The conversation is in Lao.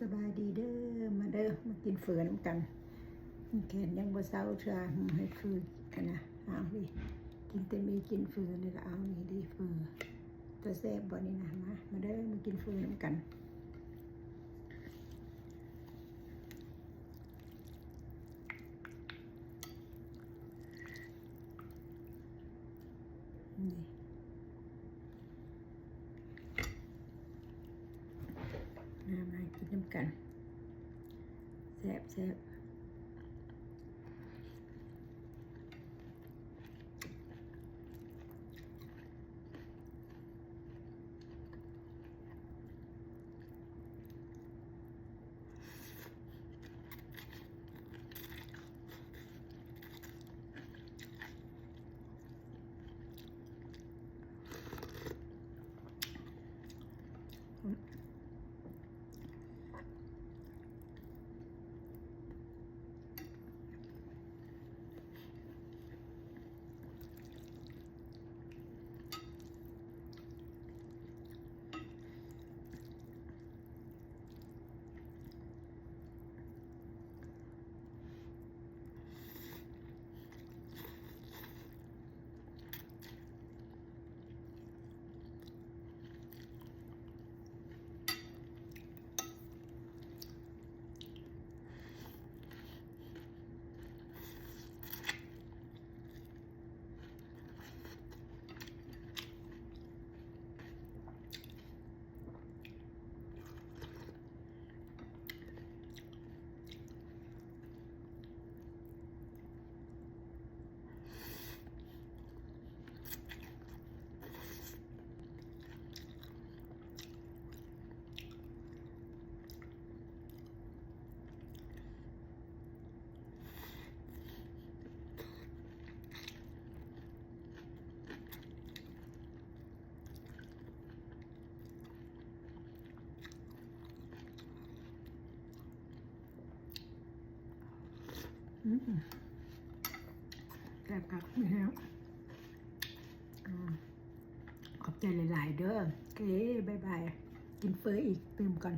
ສະບາຍດີເດີ ມາເດີ ມາກິນເຝີນຳກັນ. ແຂນຍັງບໍ່ເຊົາເທື່ອ ໃຫ້ເຝີອັນນະ ເອົານີ້ ກິນແຕ່ໝີ່ກິນເຝີນີ້ລະ ເອົານີ້ເດີເຝີ ຕາແຊບບໍ່ນີ້ນະ. ມາ ມາເດີ ມາກິນເຝີນຳກັນ. ນີ້ ມາ ມາກິນນຳກັນ ແຊບໆ. ອືມ ແຊບຄັກແຮງ. ອືມ ຂອບໃຈຫຼາຍໆເດີ. ໂອເຄ ບາຍບາຍ. ກິນເຝີອີກຕື່ມກ່ອນ.